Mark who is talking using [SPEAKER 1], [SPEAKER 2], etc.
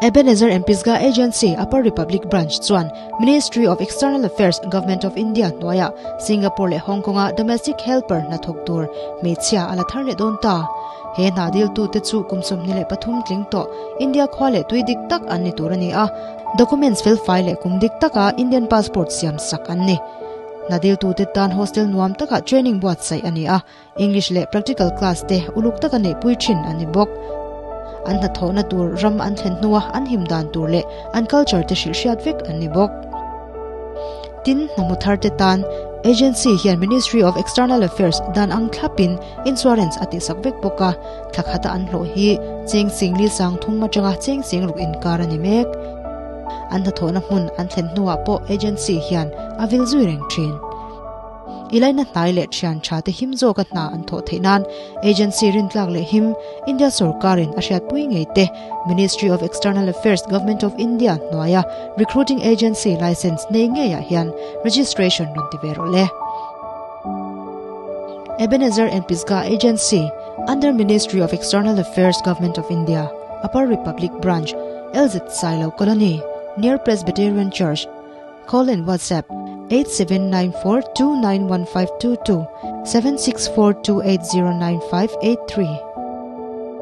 [SPEAKER 1] Ebenezer and Pisgah Agency, Upper Republic Branch chuan Ministry of External Affairs, Government of India hnuaiah Singapore leh Hong Kong-a domestic helper hna thawk tur hmeichhia a la thar leh dawn ta. He hna diltute chu kum 23 tling tawh India khua leh tui dik tak an ni tur a ni a, documents felfai leh kum dik taka Indian passport siam sak an ni. Hna diltute tan hostel nuam takah training buatsaih a ni a, English leh practical class te uluk taka neihpui thin an ni bawk. An hnathawhna tur ram an thlen hnua an him dan tur leh an culture te hrilh hriat vek an ni bawk. Tin, hna thar te tan Agency hian Ministry of External Affairs dan ang thlapin insurance a tihsak vek bawk a, thla khata an hlawh hi cheng singli sang thum atanga cheng sing ruk inkar a ni mek. An hnathawhna hmun an thlen hnuah pawh agency hian a vil zui reng thin. I laina hnai leh thian tha te him zawka hna an thawh theih nan agency rintlak leh him India sorkarin a hriatpui ngei te Ministry of External Affairs Government of India hnuaia recruiting agency license nei ngeiah hian registration rawn ti ve rawh le. Ebenezer and Pisgah Agency under Ministry of External Affairs Government of India Upper Republic Branch LZ Sailo Colony near Presbyterian Church Call and WhatsApp 8794291522 7642809583.